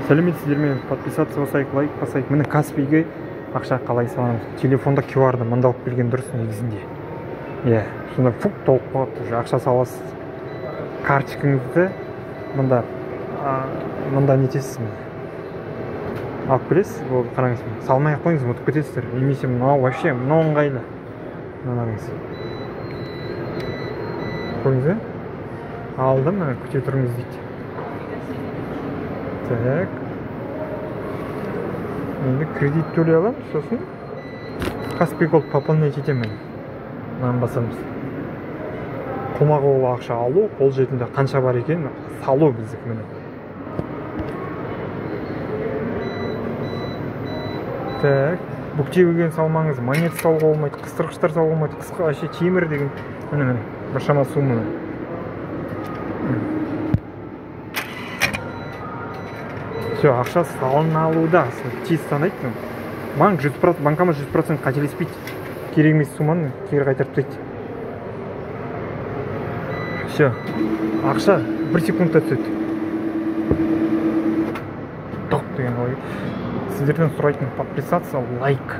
Сәлеметсіздер ме? Подписаться басайық, лайк басайық. Міне Каспийге ақша қалай саламыз? Телефонда QR-ды мында алып келген дұрыс негізінде. Иә, сонда фук толып қалады уже, ақша саласыз. Карточкаңызды мында, мында нетесіз міне. Алып келесіз, болды, қараңыз. Салмай ақ қойыңыз, ұмытып кетесіздер. Немесе мынау вообще, мынау ыңғайлы. Мынаны қараңыз. Көрдіңіз бе? Алдым, міне, күте тұрыңыз дейді. Так. Енді кредит төлей аламын, сосын Каспий Голд пополнять етемін. Мынаны басамыз. Қолма-қол ақша алу, қолжетімді қанша бар екенін салу біздікі міне. Так, бүктелген салмаңыз, монета салуға болмайды, қыстырғыштар салуға болмайды, қысқа вообще темір деген міне, міне, біршама сумма. Все, ақша салына алуда. Тез санайды. Банк 100%, банкомат 100% қателеспейді. Керек емес сумманы кері қайтарып тастайды. Все, ақша бір секундта түседі. Тоқ деген ой. Сіздерден сұрайтын подписаться, лайк.